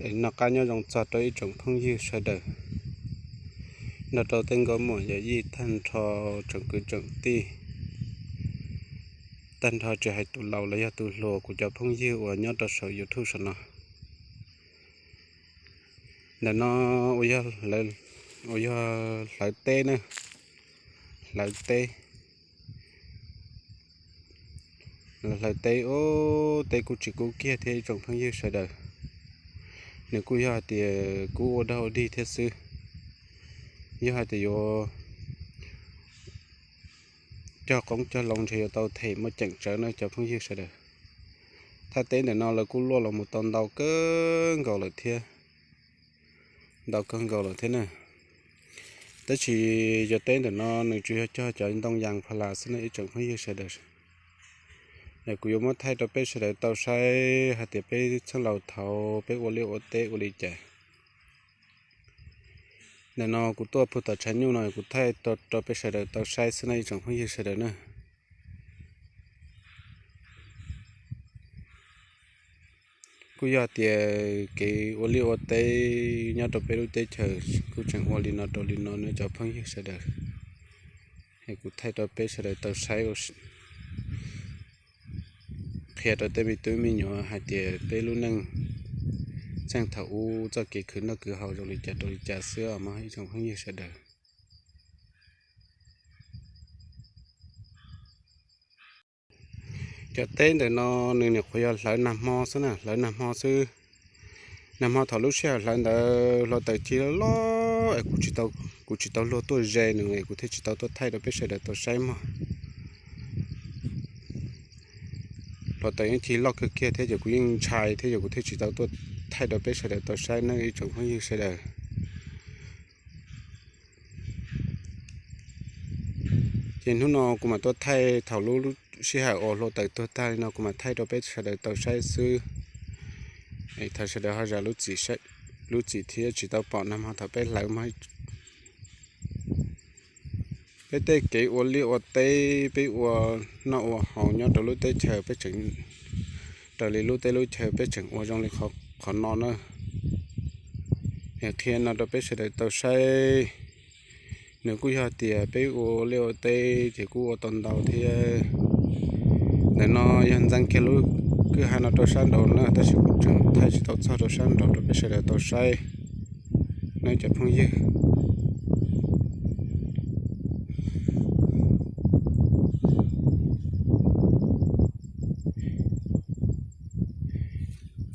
Noj qab nyob zoo txog rau ib tsoom phooj ywg sawv daws, nrog rau tej nkauj muam yawm yij tag nrho, tsoom kwv tsoom tij, tag nrho tsis hais tus laus los yog tus hluas, kuv cov phooj ywg uas nyob rau saum YouTube saum no. Ntawm no uas yog hlawv teb na, hlawv teb, hlawv teb, ub, teb kuj tsis kub kiag thiab ib tsoom phooj ywg sawv daws. Nws kuj yog hais tias kub ua dog ua dig thiab xwb. Yog hais tias yuav cog qoob cog loo ntshe yuav tau them muaj ceem tsawv na cov phooj ywg sawv daws. Thaj teb ntawm no lawv kuj luaj los mus tau ntau kawg nkaus lawm thiab, ntau kawg nkaus lawm thiab na. Tab sis cov teb ntawm no nws tsuas yog cog cov ntoo yas pha las xwb na ib tsoom phooj ywg sawv daws. Kuv yuav muab thaij rau peb sawv daws tau saib hais tias peb txheej laus thaud peb ua liaj ua teb ua li cas. Ntawm no kuv tuaj puag tom tshav nyuj no kuv thaij rau peb sawv daws tau saib xwb na ib tsoom phooj ywg sawv daws na. Kuj yog tias kev ua liaj ua teb nyob rau peb lub teb chaws kuj tseem ua li no rau li no na cov phooj ywg sawv daws. Kuv thaij rau peb sawv daws tau saib, qhia rau tej me tub me nyuam hais tias peb lub neej txheej thaum ub txoj kev khwv noj khwv haus zoo li cas rau li cas xwb os mog ib tsoom phooj ywg sawv daws. Cov teb ntawm no nws nyuam qhuav yog hlawv nag hmo xwb na, hlawv nag hmo xwb. Nag hmo thaum lub sij hawm hlawv ntawd hluav taws cig loj loj es kuv tsis tau luag tuaj ze nws es kuv thiaj tsis tau tuaj thaij rau peb sawv daws tau saib mog. Hluav taws yeej cig loj kawg kiag thiab ces kuv yeej ntshai thiab ces kuv thiaj tsis tau tuaj thaij rau peb sawv daws tau saib na ib tsoom phooj ywg sawv daws. Ces hnub no kuv mam tuaj thaij thaum lub sij hawm uas hluav taws tuag tag li no kuv mam thaij rau peb sawv daws tau saib xwb. Thaum sawv daws ho zam lub txim thiab tsis tau pom nag hmo thaum peb hlawv mog. Peb tej kev ua liaj ua teb, peb ua noj ua haus nyob rau lub teb chaws peb tseem, raws li lub teb lub chaw peb tseem ua zoo li qhov no na. Es qhia no rau peb sawv daws tau saib. Nws kuj yog tias peb ua liaj ua teb ces kuj ua tau ntau thiab. Ntawm no yog ntxeev kiag lub kwj ha no rau sab nraud na tab sis kuv tseem thaij tsis tau txog rau sab nraud rau peb sawv daws tau saib na cov phooj ywg.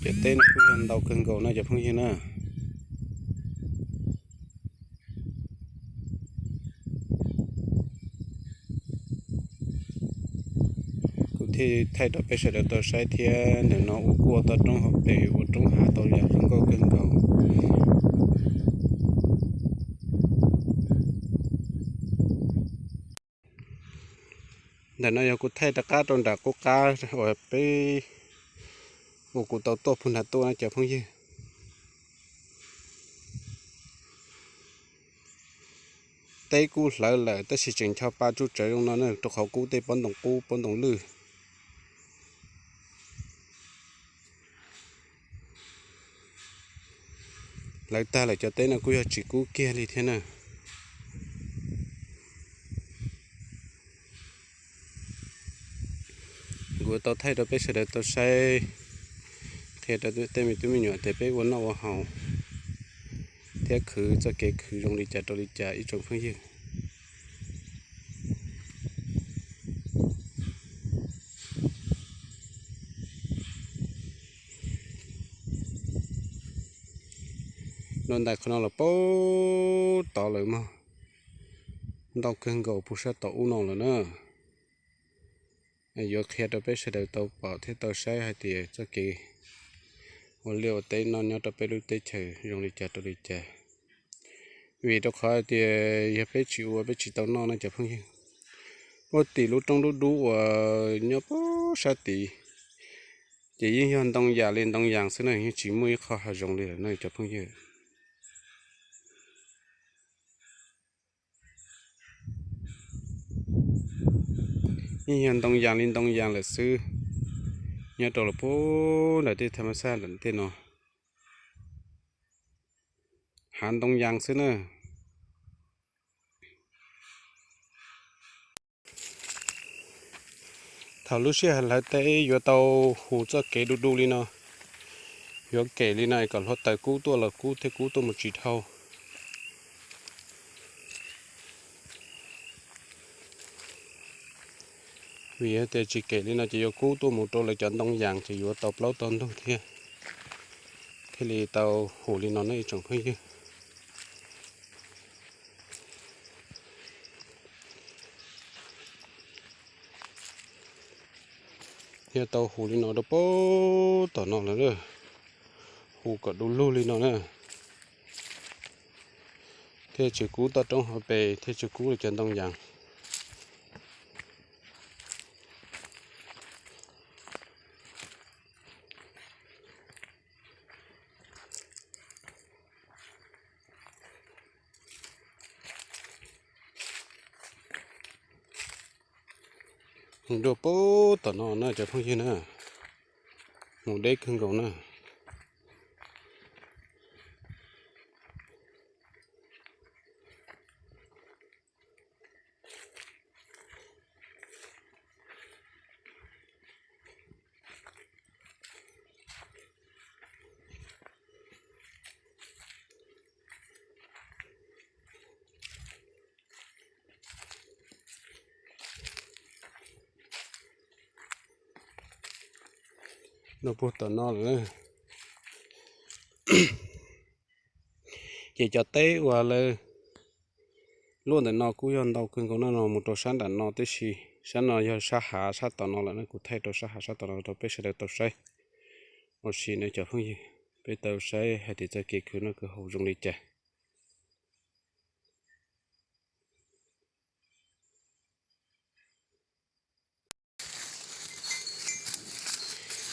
Cov teb no kuj yog ntau kawg nkaus no cov phooj ywg na. Kuv thiaj thaij rau peb sawv daws tau saib thiab. Ntawm no ua kuj ua tau roob hauv pes ua roob hav tau yam zoo nkauj kawg nkaus. Ntawm no yog kuv thaij rov qab rau nram qub qab uas peb, uas kuv tau tuaj puag nram tuaj na cov phooj ywg. Teb kuj hlawv lawm tab sis tseem ncho pa tsuj tsawv zoo no na rau qhov kub tej pob ntoo qub pob ntoo lwj. Hlawv tag lawm cov teb no kuj yog tsis kub kiag li thiab na. Kuv tau thaij rau peb sawv daws tau saib, qhia rau tej me tub me nyuam tias peb ua noj ua haus thiab khwv txoj kev khwv zoo li cas rau li cas ib tsoom phooj ywg. Dua ntais qhov no los puag tod lawm mog, ntau kawg nkaus puag sab tom ub no lawm na. Yuav qhia rau peb sawv daws tau pom thiab tau saib hais tias txoj kev ua liaj ua teb no nyob rau peb lub teb chaws zoo li cas rau li cas. Vim rau qhov hais tias yog peb tsis ua peb tsis tau noj no cov phooj ywg. Puag tim lub roob dub dub uas nyob puag sab tid, ces yeej yog ntoo yas li ntoo yas xwb na, yeej tsis muaj ib qho hav zoov li lawm no cov phooj ywg. Yeej yog ntoo yas li ntoo yas lawm xwb, nyob rau los puag nram tej tham ma xaj ntawm tej no. hav ntoo yas xwb na. Thaum lub sij hawm hlawv teb yuav tau hu txoj kev du du li no, yuav kem li no es kom hluav taws kub tuaj los kub thiaj kub tuaj mus tsis dhau. Vim yog tias tsis kem li no ces yuav kub tuaj mus rau lawv cov ntoo yas ces yuav tau plaub tau ntug thiab, thiaj li tau hu li no na ib tsoom phooj ywg. Thiaj tau hu li no rau puag tom no lawm, hu kom du lug li no na, thiaj tsis kub toj roob hauv pes thiaj tsis kub li cov ntoo yas. Hu dua puag tom no na cov phooj ywg na, mus deb kawg nkaus na. Dua puag tom no lawm. Ces cov teb uas lawv luaj ntawm no kuj yog ntau kawg nkaus no, no mus rau sab nram no tib si. Sab no yog sab hav sab tom no lawm na, kuv thaij rau sab hav sab tom no rau peb sawv daws tau saib ua si na cov phooj ywg, peb tau saib hais tias txoj kev khwv no khwv haum zoo li cas.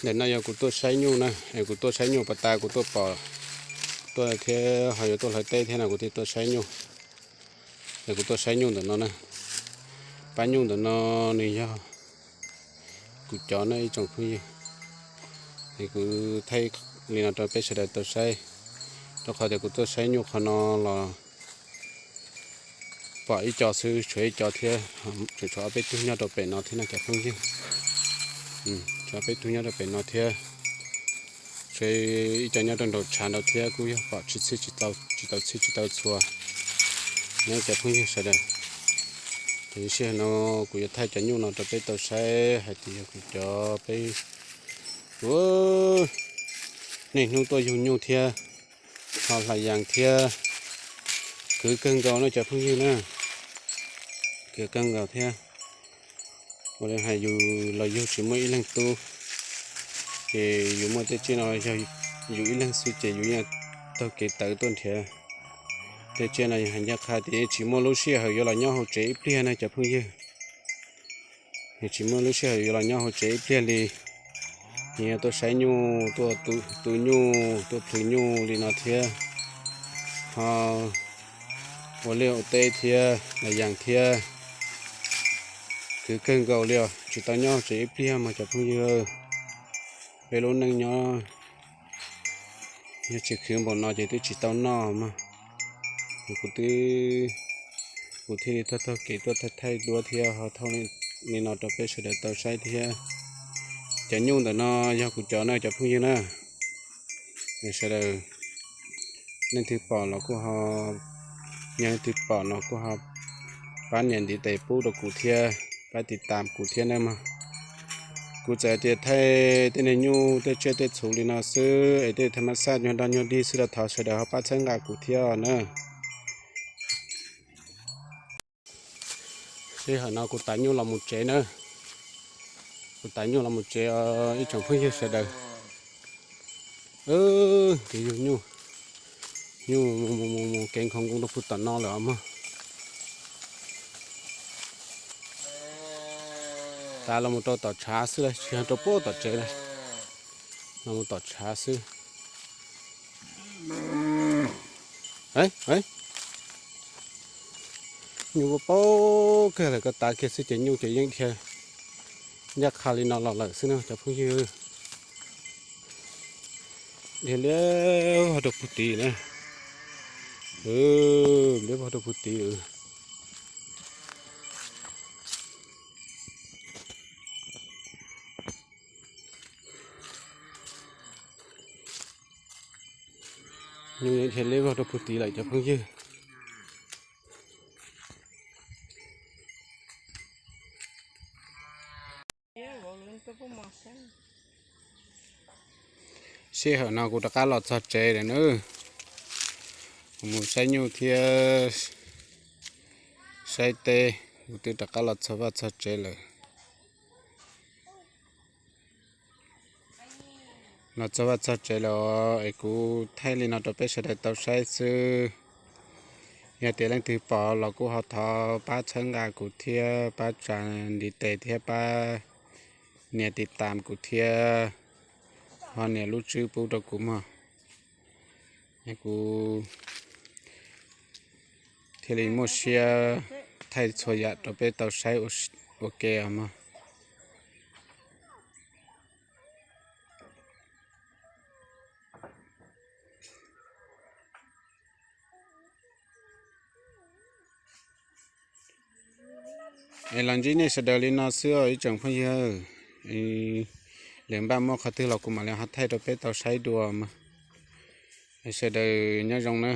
Ntawm no yog kuv tuaj saib nyuj na, es kuv tuaj saib nyuj pas tas kuv tuaj pom tuaj thiab ho yuav tuaj hlawv teb thiab no kuv thiaj tuaj saib nyuj. Es kuv tuaj saib nyuj ntawm no na, pab nyuj ntawm no nws yog kuv cov na ib tsoom phooj ywg. Es kuv thaij li no rau peb sawv daws tau saib, rau qhov tias kuv tuaj saib nyuj qhov no los pom ib co xwb, tshuav ib co thiab, tseem tshuav ob peb tug nyob rau pem no thiab no cov phooj ywg. Tshuav ob peb tug nyob rau pem no thiab, tshuav ib co nyob rau nraum tshav nraud thiab kuj yog pom tsis txhij tsis tau txhij tsis tau txhua ne cov phooj ywg sawv daws. Ces sij hawm no kuv yuav thaij cov nyuj no rau peb tau saib hais tias yog kuv cov peb niaj hnub tuaj yug nyuj thiab ho hlais yas thiab, khwv kawg nkaus no cov phooj ywg na, khwv kawg nkaus thiab. Ua li hais yus los yug tsis muaj ib leeg tub, ces yus muaj tej tsiaj no yog yus ib leeg xwb ces yus yeej taug kev tawv tuaj nrhiav. Tej tsiaj no yog hais ncaj qha tias tsis muaj lub sij hawm yuav los nyob hauv tsev ib pliag na cov phooj ywg. Tsis muaj lub sij hawm yuav los nyob hauv tsev ib pliag li, nws yog tuaj saib nyuj, tuaj tu nyuj, tuaj plhws nyuj li no thiab, ho ua liaj ua teb thiab, hlais yas thiab, khwv kawg nkaus li os. Tsis tau nyob hauv tsev ib pliag mas cov phooj ywg, peb lub neej nyob yog tsis khwv npaum no ces twb tsis tau noj mas. Kuv twb, kuv thiaj li taug taug kev tuaj thaij thaij duab thiab ho thaij li no rau peb sawv daws tau saib thiab. Cov nyuj ntawm no yog kuv cov na cov phooj ywg na. Sawv daws leej twg pom los kuj ho, yog leej twg pom no kuj ho pab nias ntiv tes pub rau kuv thiab, pab tiv tam kuv thiab na mog. Kuv txawm tias thaij tej niag nyuj tej tsiaj tej txhu li no xwb es tej thaum mas xaj nyuag dog nyuag dig xwb los thov sawv daws ho pab txhawb nqa kuv thiab na. Sij hawm no kuv tav nyuj los mus tsev na. Kuv tav nyuj los mus tsev, ib tsoom phooj ywg sawv daws. Kev yug nyuj, nyuj mus mus mus kev nkhaus nkoos rau puag tom no lawm os mog. Tav los mus rau tom tshav xwb lawm, tsis yog rau puag tom tsev lawm, los mus tom tshav xwb. Nyuj ua paub kawg lawm, koj tav kiag xwb ces nyuj ces yeej dhia ncaj qha li no los lawm xwb na cov phooj ywg. Dhia liab rau puag tid na. Nplej vog rau puag tid lawm. Nplej vog rau puag tid lawm cov phooj ywg. Sij hawm no kuv rov qab los txog tsev lawm nawb. Kuv mus saib nyuj thiab saib teb, kuv twb rov qab los txog vaj txog tsev lawm. Los txog vaj txog tsev lawm es kuv thaij li no rau peb sawv daws tau saib xwb. Yog tias leej twg pom los kuj ho thov pab txhawb nqa kuv thiab pab tsa ntiv tes thiab pab nias tiv tam kuv thiab ho nias lub tswb pub rau kuv mog. Es kuv thiaj li muaj siab thaij txhua yam rau peb tau saib ua ke os mog. Es los ntsib nej sawv daws li no xwb os ib tsoom phooj ywg. Lwm npaj muaj qhov twg los kuv mam li ho thaij rau peb tau saib dua mog. Es sawv daws nyob zoo na.